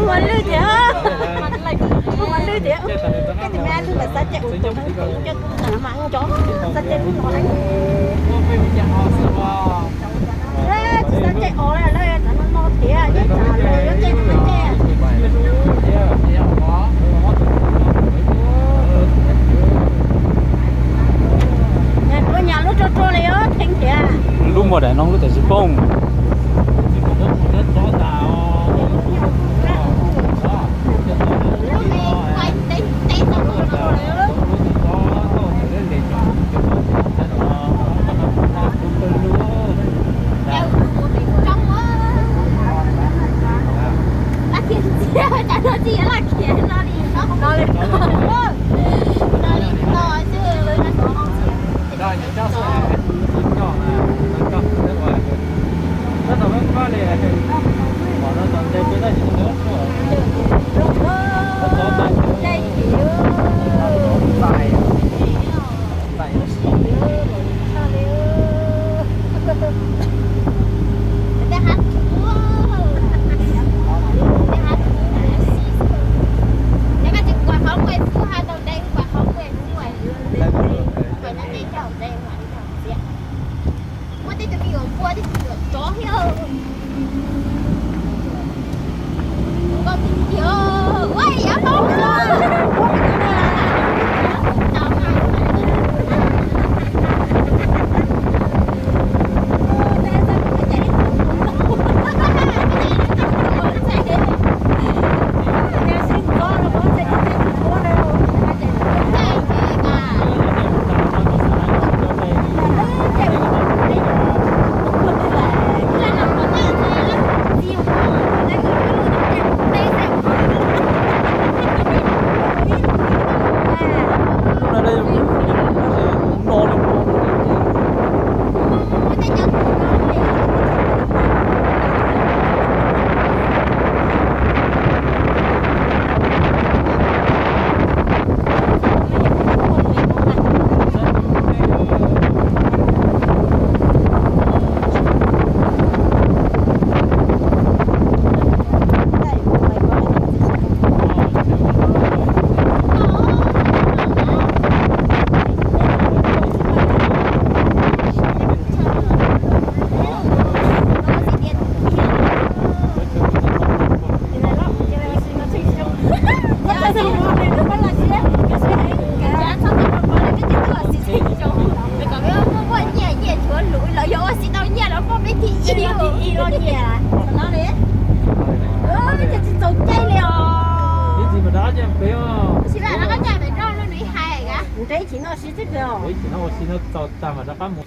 Ua lwj thiab, ua lwj thiab. Koj tus me ab lwj ntawm xav cai ua tus neeg coj mas cov xav cai lub no. Tsis xav cai os lawm, lawv tam no no tiag, yeej tsam lawv yuav cai no mas cai. Kuv nyam lub rua rua li os, theej tiag. Lub muag daim no lub tam sis poob. Muaj tej tus me nyuam npua, tej tus me nyuam tsov thiab. Nkauj tiag tiag, ua yam poob. Ntev chim no siv txij pem os. Txaus tag mas rov qab mus.